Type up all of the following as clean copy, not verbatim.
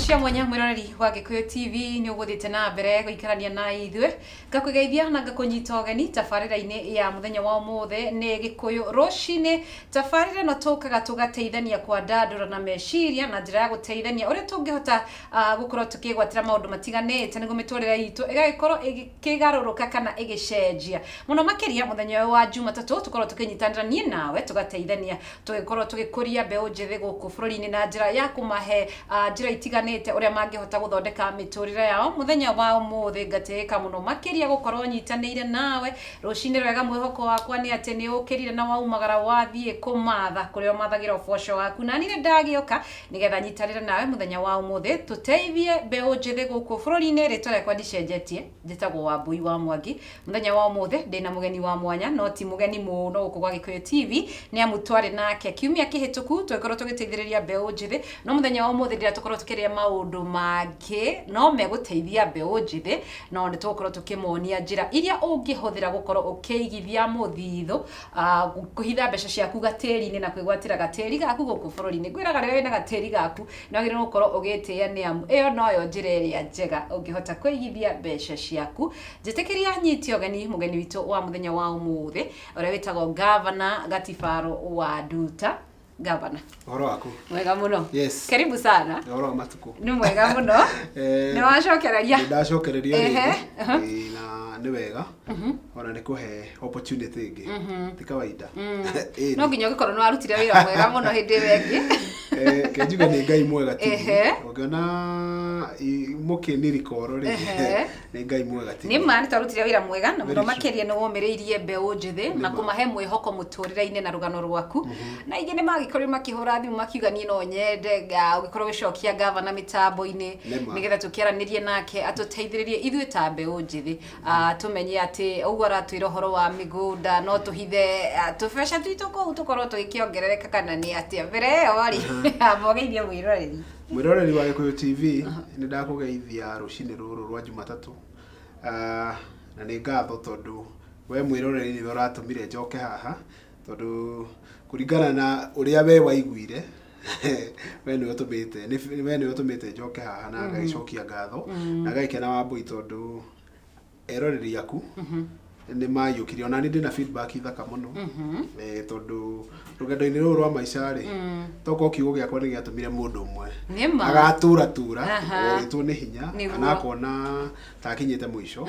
Cia mwanya mwĩroreri wa Gĩkũyũ TV, nĩ ũgũthiĩte na mbere gũikarania na ithuĩ. Ngakũgeithia na ngakũnyita ũgeni tabarĩra-inĩ ya mũthenya wa ũmũthĩ nĩ Gĩkũyũ Rũcinĩ. Tabarĩra ĩno tũkaga tũgateithania kwandandũra na meciria na njĩra ya gũteithania ũrĩa tũngĩhota gũkorwo tũkĩgwatĩra maũndũ matiganĩte nĩguo mĩtũrĩre itũ ĩgagĩkorwo ĩgĩkĩgarũrũka kana ĩgĩcenjia. Mũno makĩria mũthenya ũyũ wa Jumatatũ tũkorwo tũkĩnyitanĩra niĩ nawe tũgateithania tũgĩkorwo tũgĩkũria mbeũ njĩthĩ gũkũ bũrũri-inĩ na njĩra ya kũmahe njĩra itiganĩte ũrĩa mangĩhota gũthondeka mĩtũrĩre yao. Mũthenya wa ũmũthĩ ngatĩĩka mũno makĩria gũkorwo nyitanĩire nawe rũcinĩ rwega. Mwĩhoko wakwa nĩ atĩ nĩ ũkĩrire na waumagara wathiĩ kũmatha kũrĩa ũmathagĩra ũboco waku, na niĩ ndagĩũka nĩgetha nyitanĩre nawe mũthenya wa ũmũthĩ tũteithie mbeũ njĩthĩ gũkũ bũrũri-inĩ. Rĩtwa rĩakwa ndicenjetie, njĩtagwo Wambui wa Mwangi. Mũthenya wa ũmũthĩ ndĩna mũgeni wa mwanya, no ti mũgeni mũno gũkũ gwa Gĩkũyũ TV, nĩ amu twarĩ nake kiumia kĩhĩtũku tũgĩkorwo tũgĩteithĩrĩria mbeũ njĩthĩ. No mũthenya wa ũmũthĩ ndĩrenda tũkorwo tũkĩrĩa maũndũ mangĩ no megũteithia mbeũ njĩthĩ, no nĩ tũgũkorwo tũkĩmonia njĩra iria ũngĩhũthĩra gũkorwo ũkĩigithia mũthithũ, kũhitha mbeca ciaku gatĩri-inĩ na kwĩgwatĩra gatĩri gaku gũkũ bũrũri-inĩ. Ngwĩraga rĩrĩa wĩna gatĩri gaku nĩ wagĩrĩirwo gũkorwo ũgĩtĩĩa, nĩ amu ĩyo noyo njĩra ĩrĩa njega ũngĩhota kũigithia mbeca ciaku. Njĩtĩkĩria nyite ũgeni mũgeni witũ wa mũthenya wa ũmũthĩ ũrĩa wĩtagwo Gavana Gatibaro wa Nduta. Gavana. Ũhoro waku? Mwega mũno. Yes. Karibu sana. Ũhoro wa matukũ? Nĩ mwega mũno. Nĩ wacokereria. Nĩ ndacokereria rĩngĩ. Ĩĩ, na nĩ wega ona nĩ kũhe opportunity ĩngĩ ti kawaida. Ĩĩ, No nginya ũgĩkorwo nĩ warutire wĩra mwega mũno hĩndĩ ĩyo ĩngĩ. Ke njuge nĩ Ngai mwega ti. Ũngĩona mũkĩnirikoro rĩ, nĩ Ngai mwega ti. Nĩ ma nĩ twarutire wĩra mwega na mũno Very true. makĩria nĩ womĩrĩirie mbeũ njĩthĩ na ma. kũmahe mwĩhoko mũtũrĩre-inĩ na rũgano rwaku. Na aingĩ nĩ magĩkorirwo makĩhũra thimũ makiuga niĩ no nyende ũgĩkorwo ũgĩcokia gavana mĩtambo-inĩ Nĩ ma. nĩgetha tũkĩaranĩrie nake atũteithĩrĩrie ithuĩ ta mbeũ njĩthĩ, tũmenye atĩ ũguo aratwĩra ũhoro wa mĩgũnda no tũhithe tũbeca twitũ kũu tũkorwo tũgĩkĩongerereka kana nĩ atĩa. Mbere ĩyo rĩ, amba ũgeithie mwĩroreri. Mwĩroreri wa Gĩkũyũ TV, nĩ ndakũgeithia rũcinĩ rũrũ rwa Jumatatũ. Na nĩ ngatho tondũ we mwĩroreri nĩwe ũratũmire njoke haha, tondũ kũringana na ũrĩa we waiguire, we nĩwe ũtũmĩte we nĩwe ũtũmĩte njoke haha na ngagĩcokia ngatho na ngagĩkena Wambũi tondũ eroreri aku nĩ maiyũkirie. Ona niĩ ndĩna feedback thaka mũno, tondũ rũgendo-inĩ rũrũ rwa maica rĩ, tokorwo kiugo gĩakwa nĩ gĩatũmire mũndũ ũmwe Nĩ ma. Agatura tura orĩtwo nĩ hinya kana akona ta akinyĩte mũico.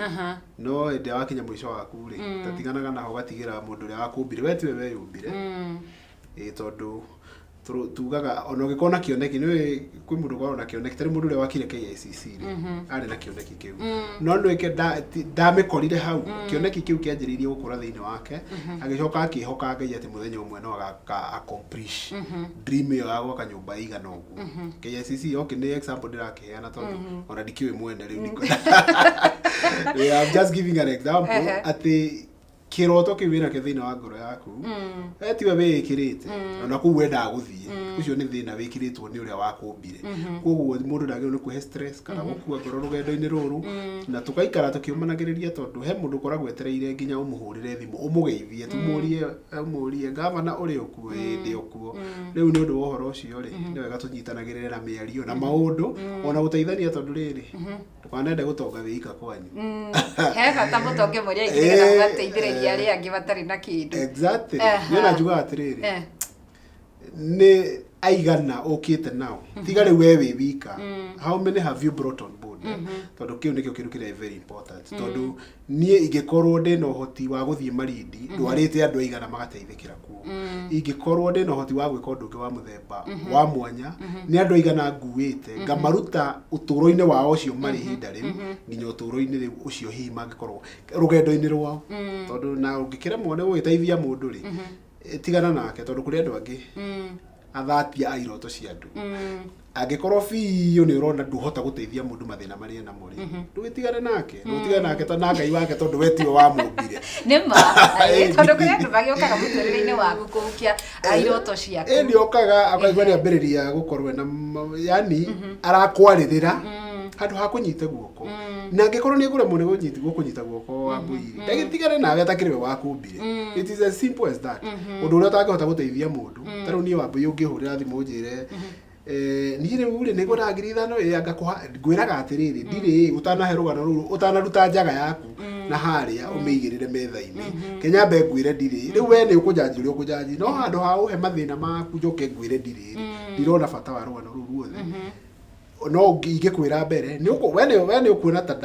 No hĩndĩ ĩrĩa wakinya mũico waku rĩ, tatiganaga naho, ũgatigĩra mũndũ ũrĩa wakũmbire, we tiwe weyũmbire. Ĩĩ, tondũ tugaga ona ũngĩkorwo na kĩoneki, nĩũĩ kwĩ mũndũ ũkoragwo na kĩoneki. Tarĩu mũndũ ũrĩa wakire KICC rĩ, arĩ na kĩoneki kĩu, no nĩke ndamĩkorire hau. Kĩoneki kĩu kĩanjĩrĩirie gũkũra thĩinĩ wake, agĩcoka akĩhoka Ngai atĩ mũthenya ũmwe no agaka accomplish dream ĩyo ya gwaka nyũmba ĩigana ũguo KICC. Okay, nĩ example ndĩrakĩheana tondũ ona ndikĩũĩ mwene rĩu I'm just giving an example atĩ kĩroto kĩu wĩnakĩo thĩinĩ wa ngoro yaku, we tiwe wĩĩkĩrĩte ona kũu wendaga gũthiĩ. Ũcio nĩ thĩna wĩkĩrĩtwo nĩ ũrĩa wakũmbire. Koguo mũndũ ndagĩrĩirwo nĩ kwĩhe stress kana gũkua ngoro rũgendo-inĩ rũrũ, na tũgaikara tũkĩũmanagĩrĩria, tondũ he mũndũ ũkoragwo etereire nginya ũmũhũrĩre thimũ, ũmũgeithie tu, ũmũrie ũmũrie "Gavana, ũrĩ o kuo?" "Ĩĩ, ndĩ o kuo." Rĩu nĩ ũndũ wa ũhoro ũcio rĩ, nĩ wega tũnyitanagĩrĩre na mĩario na maũndũ ona gũteithania, tondũ rĩrĩ, ndũkanende gũtonga wĩ ika kwanyu. He bata mũtonge mũrĩ aingĩ nĩgetha mũgateithĩrĩria arĩa angĩ matarĩ na kĩndũ. Exactly. Niĩ ona njugaga atĩrĩrĩ, nĩ aigana ũkĩte nao tiga rĩu we wĩ wika? How many have you brought on board? Tondũ kĩu nĩkĩo kĩndũ kĩrĩa very important, tondũ niĩ ingĩkorwo ndĩna ũhoti wa gũthiĩ Malindi, ndwarĩte andũ aigana magateithĩkĩra kuo? Ingĩkorwo ndĩna ũhoti wa gwĩka ũndũ ũngĩ wa mũthemba wa mwanya, nĩ andũ aigana nguĩte ngamaruta ũtũũro-inĩ wao ũcio marĩ ihinda rĩu nginya ũtũũro-inĩ rĩu ũcio hihi mangĩkorwo rũgendo-inĩ rwao? Tondũ na ũngĩkĩremwo nĩ gũgĩteithia mũndũ rĩ, tigana nake, tondũ kũrĩ andũ angĩ athatia a iroto cia andũ. Angĩkorwo biũ nĩ ũrona ndũhota gũteithia mũndũ mathĩna marĩa enamo rĩ, ndũgĩtigane nake, ndũgĩtigane nake na Ngai wake, tondũ we tiwe wamũmbire. Nĩ ma, tondũ kũrĩ andũ magĩũkaga mũtũrĩre-inĩ waku kũhukia iroto ciaku. Ĩ, nĩ okaga akaigua nĩ ambĩrĩria gũkorwo ena yani arakwarĩrĩra handũ ha kũnyita guoko, na angĩkorwo nĩ ekũremwo nĩ gũkũnyita guoko, wa mbũri, ndagĩtigane nawe atakĩrĩ we wakũmbire. It is as simple as that. Ũndũ ũrĩa ũtangĩhota gũteithia mũndũ, ta rĩu niĩ Wambũi, ũngĩhũrĩra thimũ ũnjĩre Niĩ rĩu rĩ, nĩ ngwendaga 5,000, ĩ anga kũha ngwĩraga atĩrĩrĩ, ndirĩ ũtanahe rũgano rũrũ, ũtanaruta njaga yaku na harĩa ũmĩigĩrĩre metha-inĩ, kenyambe ngwĩre ndirĩ. Rĩu we nĩ ũkũnjanji ũrĩa ũkũnjanji, no handũ ha ũhe mathĩna maku njoke ngwĩre ndirĩ rĩ, ndirona bata wa rũgano rũu ruothe. No ingĩkwĩra mbere nĩ we nĩ ũkuona ta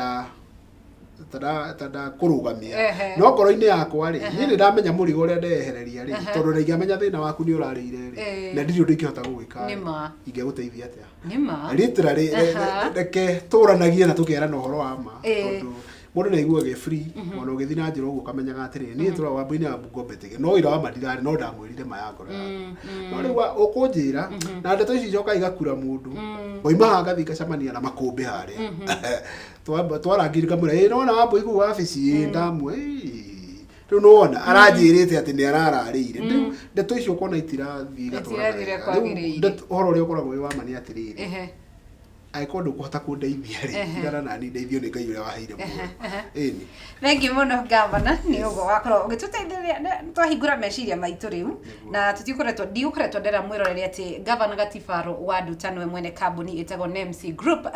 nda ta ndakũrũgamia, no ngoro-inĩ yakwa rĩ, niĩ nĩ ndamenya mũrigo ũrĩa ndeyehereria rĩ, tondũ na ingĩamenya thĩna waku nĩ ũrarĩire rĩ, na ndirĩ ũndũ ingĩhota gũgwĩka rĩ, ingĩagũteithia atĩa? Literally, reke tũranagie na tũkerana ũhoro wa ma, tondũ mũndũ nĩ aiguaga e free ona ũgĩthiĩ na njĩra ũguo ũkamenyaga atĩrĩrĩ, niĩ tũra wambui-inĩ wa Ngombe no ira wa ma ndirarĩ, no ndamwĩrire ma ya ngoro yakwa. No rĩu ũkũnjĩra na ndeto ici icokaga igakura mũndũ, ngoima haha ngathiĩ ngacemania na makũmbĩ harĩa twarangire, ngamwĩra, ĩ nona Wambui kũu wabici, ĩ ndamwe rĩu nĩwona aranjĩrĩte atĩ nĩ arararĩire. Rĩu ndeto icio ũkona itirathiĩ igatwarana Itirathiĩ ũrĩa wega. Rĩu kwagĩrĩire. Ũhoro ũrĩa ũkoragwo wĩ wa ma nĩ atĩrĩrĩ, angĩkorwo ndũkũhota kũndeithia rĩ, tigana nani, ndeithio nĩ Ngai ũrĩa waheire muoyo. Ĩni. Thengiũ mũno, gavana, nĩ ũguo wakorwo ũgĩtũteithĩrĩria twahingũra meciria maitũ rĩu na tũtikoretwo ndigũkoretwo ndera mwĩrorere atĩ gavana Gatifaro wa Nduta nĩwe mwene kambuni ĩtagwo Nemc Group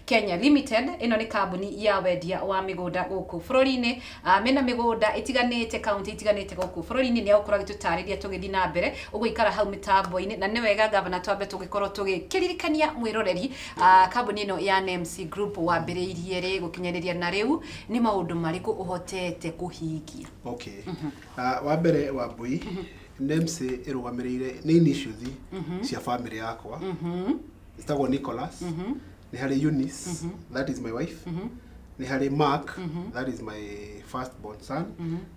Kenya Limited. Ĩno nĩ kambuni ya wendia wa mĩgũnda gũkũ bũrũri-inĩ. Mena mĩgũnda ĩtiganĩte kaunti itiganĩte gũkũ bũrũri-inĩ. Nĩ egũkorwo agĩtũtarĩria tũgĩthiĩ na mbere ũgũikara hau mĩtambo-inĩ, na nĩ wega, gavana, twambe tũgĩkorwo tũgĩkĩririkania mwĩroreri kambuni ĩno ya Nemc Group wambĩrĩirie rĩ gũkinyanĩria na rĩu nĩ maũndũ marĩkũ ũhotete kũhingia? Okay. Wa mbere, Wambui, NEMC ĩrũgamĩrĩire nĩ initials cia family yakwa. Ĩtagwo Nicholas, nĩ harĩ Eunice, that is my wife, nĩ harĩ Mark, that is my first born son,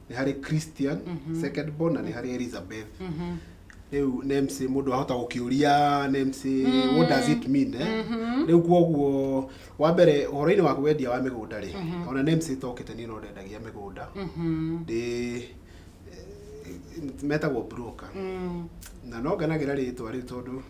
nĩ harĩ Christian, second born, na nĩ harĩ Elizabeth. Rĩu NEMC, mũndũ ahota gũkĩũria NEMC, what does it mean, eh? Rĩu kwoguo wa mbere, ũhoro-inĩ wa wendia wa mĩgũnda rĩ, ona NEMC ĩtokĩte, niĩ no ndendagia mĩgũnda ndĩ metagwo broker, na no ngenagĩra rĩtwa rĩu tondũ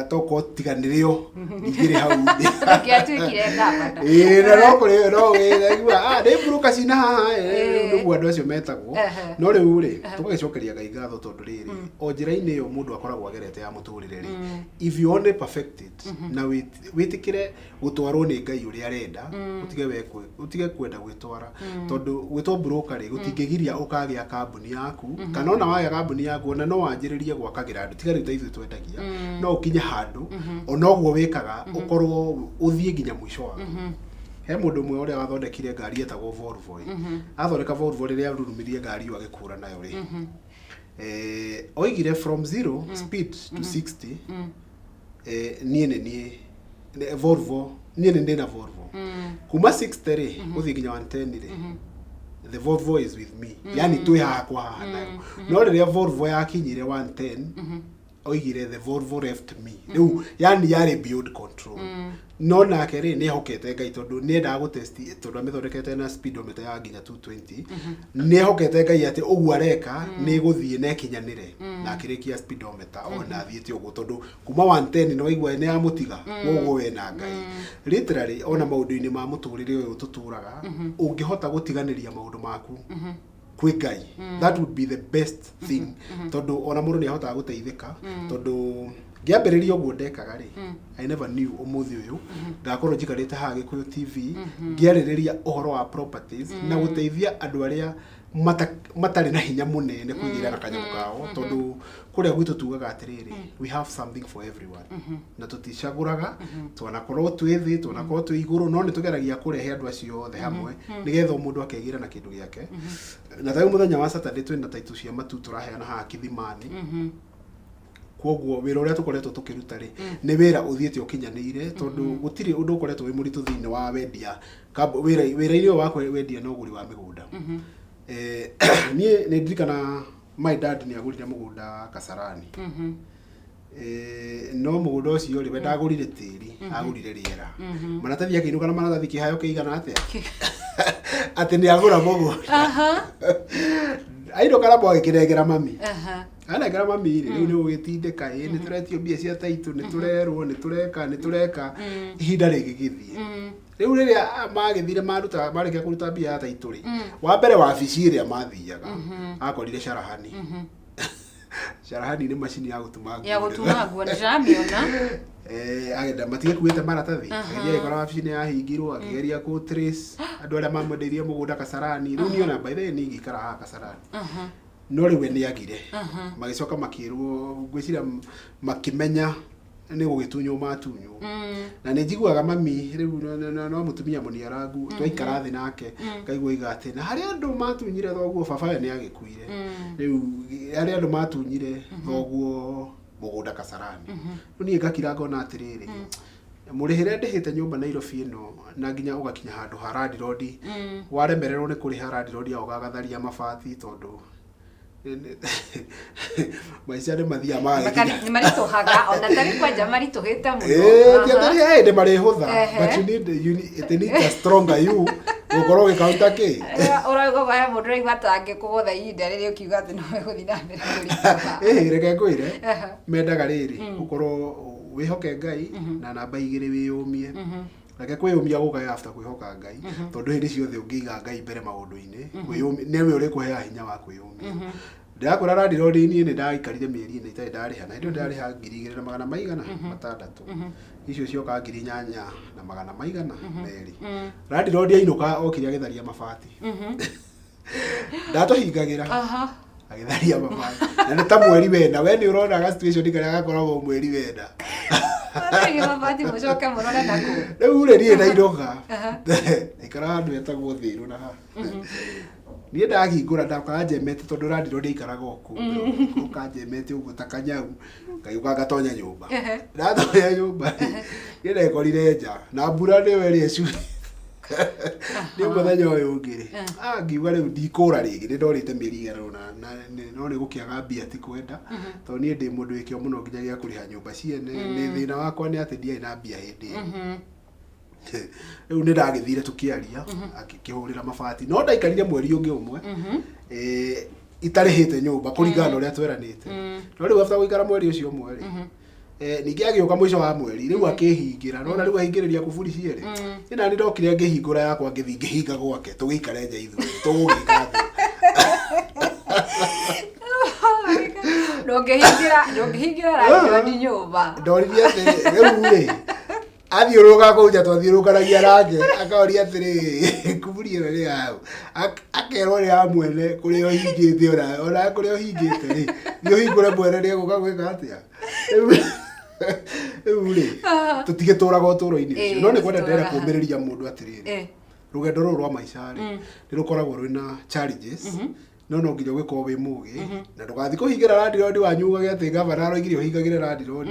tokorwo tiga nĩrĩo ndingĩrĩ hau ndĩ. Ndũngĩatuĩkire gavana. Ĩĩ, na no kũrĩ no wĩraigua nĩ broker cina haha, rĩu nĩguo andũ acio metagwo. No rĩu rĩ, tũgagĩcokeria Ngai ngatho tondũ rĩrĩ, o njĩra-inĩ ĩyo mũndũ akoragwo agerete ya mũtũrĩre rĩ, if you only perfect it na wĩtĩkĩre gũtwarwo nĩ Ngai ũrĩa arenda, ũtige kwenda gwĩtwara, tondũ gwĩtwo broker rĩ, gũtingĩgiria ũkagĩa kambuni yaku, kana ona wagĩa kambuni yaku, ona no wanjĩrĩrie gwakagĩra andũ, tiga rĩu ta ithuĩ twendagia, no ũkinye handũ ona ũguo wĩkaga ũkorwo ũthiĩ nginya mũico waku. He mũndũ ũmwe ũrĩa wathondekire ngari etagwo Volvo ĩ. Athondeka Volvo, rĩrĩa arurumirie ngari ĩyo agĩkũra nayo rĩ, oigire from zero speed to 60, niĩ nĩ niĩ Volvo, niĩ nĩ ndĩ na Volvo kuma 60 rĩ gũthiĩ nginya 110 rĩ, the Volvo is with me, yani twĩ haha kwa haha nayo. No rĩrĩa Volvo yakinyire 110, oigire the Volvo left me, rĩu yani yarĩ beyond control. No nake rĩ, nĩ ehokete Ngai, tondũ nĩ endaga gũtesti, tondũ amĩthondekete na speedometer ya nginya 220. Nĩ ehokete Ngai atĩ ũguo areka nĩ ĩgũthiĩ na ĩkinyanĩre, na akĩrĩkia speedometer ona athiĩte ũguo, tondũ kuma 110 no waigua nĩ yamũtiga. Koguo we na Ngai, literally, ona maũndũ-inĩ ma mũtũrĩre ũyũ tũtũraga, ũngĩhota gũtiganĩria maũndũ maku kwĩ Ngai, that would be the best thing, tondũ ona mũndũ nĩ ahotaga gũteithĩka. Tondũ ngĩambĩrĩria ũguo ndekaga rĩ, I never knew ũmũthĩ ũyũ ngakorwo njikarĩte haha Gĩkũyũ TV ngĩarĩrĩria ũhoro wa properties na gũteithia andũ arĩa matarĩ na hinya mũnene kwĩgĩra na kanyamũ kao, tondũ kũrĩa gwitũ tugaga atĩrĩrĩ, we have something for everyone, na tũticagũraga, twanakorwo twĩ thĩ, twanakorwo twĩ igũrũ, no nĩ tũgeragia kũrehe andũ acio othe hamwe nĩgetha o mũndũ akegĩra na kĩndũ gĩake. Na tarĩu mũthenya wa Saturday twĩna taitũ cia matu tũraheana haha Kithimani. Koguo wĩra ũrĩa tũkoretwo tũkĩruta rĩ, nĩ wĩra ũthiĩte ũkinyanĩire, tondũ gũtirĩ ũndũ ũkoretwo wĩ mũritũ thĩinĩ wa wendia wĩra-inĩ ũyũ wa wendia na ũgũri wa mĩgũnda. Niĩ nĩ ndirikana my dad nĩ agũrire mũgũnda Kasarani. No mũgũnda ũcio rĩ, we ndagũrire tĩri, agũrire rĩera, maratathi akĩinũka na maratathi kĩhayo kĩigana atĩa atĩ nĩ agũra mũgũnda. Ainũka namo agĩkĩnengera mami. Anengera mami rĩ, rĩu nĩ gũgĩtindĩka, ĩ nĩ tũretio mbia cia taitũ, nĩ tũrerwo nĩ tũreka nĩ tũreka, ihinda rĩgĩgĩthiĩ. Rĩu rĩrĩa magĩthire maruta, marĩkia kũruta mbia ya taitũ rĩ, wa mbere wabici ĩrĩa mathiaga akorire Carahani. Carahani nĩ macini ya gũtuma Ya nguo. gũtuma nguo nĩndĩramĩona. Agenda matigĩkuĩte maratathi, agĩthiĩ agĩkora wabici nĩ yahingirwo, akĩgeria kũ trace andũ arĩa mamwendeirie mũgũnda Kasarani. Rĩu niĩ ona by the way niĩ ingĩikara haha Kasarani, no rĩu we nĩ agire. Magĩcoka makĩrwo, ngwĩciria makĩmenya nĩ gũgĩtunywo matunywo. Na nĩ njiguaga mami rĩu no mũtumia mũniarangu, twaikara thĩ nake ngaigua oiga atĩ na harĩ andũ matunyire thoguo, baba we nĩ agĩkuire, rĩu harĩ andũ matunyire thoguo mũgũnda Kasarani. Rĩu niĩ ngakira ngona atĩrĩrĩ, mũrĩhĩre ndĩhĩte nyũmba Nairobi ĩno, na nginya ũgakinya handũ ha landlord, waremererwo nĩ kũrĩha landlord agoka agatharia mabati, tondũ maica nĩ mathiaga magagĩkinya. Nĩ maritũhaga, ona tarĩ kwanja maritũhĩte mũno. Ĩĩ, ti atĩ nĩ marĩhũtha, Ehe. but you need, it needs a stronger you gũkorwo ũgĩkaunta kĩ. Ũrauga he mũndũ ũraigua ta angĩkũgũtha ihinda rĩrĩa ũkiuga atĩ no egũthiĩ na mbere kũritũha. Ĩhĩ, reke ngwĩre, mendaga rĩrĩ ũkorwo wĩhoke Ngai, na namba 2 wĩyũmie. Reke kwĩyũmia gũkaga after kwĩhoka Ngai, tondũ hĩndĩ ciothe ũngĩiga Ngai mbere maũndũ-inĩ, kwĩyũmia nĩwe ũrĩkũheaga hinya wa kwĩyũmia. Ndĩrakwĩra landlord niĩ nĩ ndaikarire mĩeri 4 itarĩ ndarĩha, na hĩndĩ ĩyo ndĩrarĩha 2,000 na magana maigana matandatũ, icio cioka 8,000 na magana maigana merĩ. Landlord ainũka okire agĩtharia mabati, ndatũhingagĩra, agĩtharia mabati, na nĩ ta mweri wena. We nĩ ũrona ga situation karĩa gakoragwo mweri wena. Matharia mabati mũcoke mũrore nakũ. Rĩu rĩ, niĩ ndainũka, ndaikara handũ hetagwo Thĩrũ, na haha niĩ ndahingũra ndakoraga njemete, tondũ landlord aikaraga o kũu, ũka njemete ũguo ta kanyau, ngagĩũka ngatonya nyũmba. Ndatonya nyũmba rĩ, niĩ ndekorire nja na mbura nĩyo ĩrĩa ĩcurĩte. Nĩ mũthenya ũyũ ũngĩ rĩ, ngiuga rĩu ndikũra rĩngĩ, nĩ ndorĩte mĩeri igana ũna no nĩ gũkĩaga mbia, ti kwenda, tondũ niĩ ndĩ mũndũ wĩkĩo mũno nginya gĩa kũrĩha nyũmba ciene. Nĩ thĩna wakwa nĩ atĩ ndiarĩ na mbia hĩndĩ ĩyo. Rĩu nĩ ndagĩthire tũkĩaria, akĩhũrĩra mabati, no ndaikarire mweri ũngĩ ũmwe itarĩhĩte nyũmba kũringana na ũrĩa tweranĩte. No rĩu after gũikara mweri ũcio ũmwe rĩ, ningĩ agĩũka mũico wa mweri rĩu akĩhingĩra, nona rĩu ahingĩrĩria kuburi cierĩ. Niĩ nani ndokire ngĩhingũra yakwa, ngĩthiĩ ngĩhinga gwake, tũgĩikare nja ithuĩ, tũgũgĩka atĩa? Ndũngĩhingĩra landlord nyũmba. Ndoririe atĩ rĩu rĩ, athiũrũrũka kũu nja, twathiũrũrũkanagia nake, akoria atĩrĩ, kuburi ĩno nĩ yaũ? Akerwo nĩ ya mwene kũrĩa ũhingĩte, ona kũrĩa ũhingĩte rĩ, thiĩ ũhingũre, mwene nĩ egũka gwĩka atĩa? Rĩu rĩ, tũtigĩtũraga ũtũũro-inĩ ũcio, no nĩ kwenda ndĩrenda kũũmĩrĩria mũndũ atĩrĩrĩ, rũgendo rũrũ rwa maica rĩ, nĩ rũkoragwo rwĩna challenges, no nginya ũgĩkorwo wĩ mũgĩ na ndũgathiĩ kũhingĩra landlord wanyu ugage atĩ gavana aroigire ũhingagĩre landlord.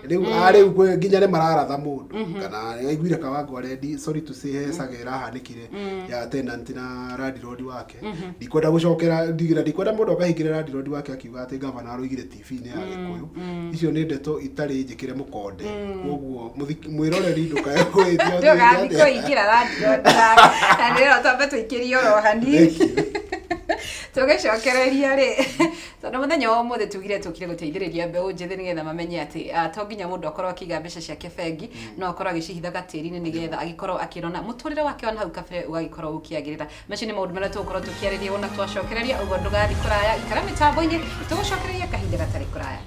Rĩu rĩu nginya nĩ mararatha mũndũ, kana aiguire Kawango arendi, sorry to say, he saga ĩrahanĩkire ya tenant na landlord wake. Ndikwenda gũcokera ndigira, ndikwenda mũndũ akahingĩra landlord wake akiuga atĩ gavana aroigire TV-inĩ ya Gĩkũyũ. Icio nĩ ndeto itarĩ njĩkĩre mũkonde, koguo mwĩroreri ndũkae kwĩhĩtia ũthiĩ Ndũgathiĩ atĩa. kũhingĩra landlord na nĩrĩo twambe tũikĩrie oro hanini. Thank you. Tũgĩcokereria rĩ, tondũ mũthenya wa ũmũthĩ tugire tũkire gũteithĩrĩria mbeũ njĩthĩ nĩgetha mamenye atĩ to nginya mũndũ akorwo akĩiga mbeca ciake bengi, no akorwo agĩcihitha gatĩri-inĩ nĩgetha agĩkorwo akĩrona mũtũrĩre wake wa nahau kabere ũgagĩkorwo ũkĩagĩrĩra. Macio nĩ maũndũ marĩa tũgũkorwo tũkĩarĩria wona twacokereria ũguo. Ndũgathiĩ kũraya, ikara mĩtambo-inĩ, tũgũcokereria kahinda gatarĩ kũraya.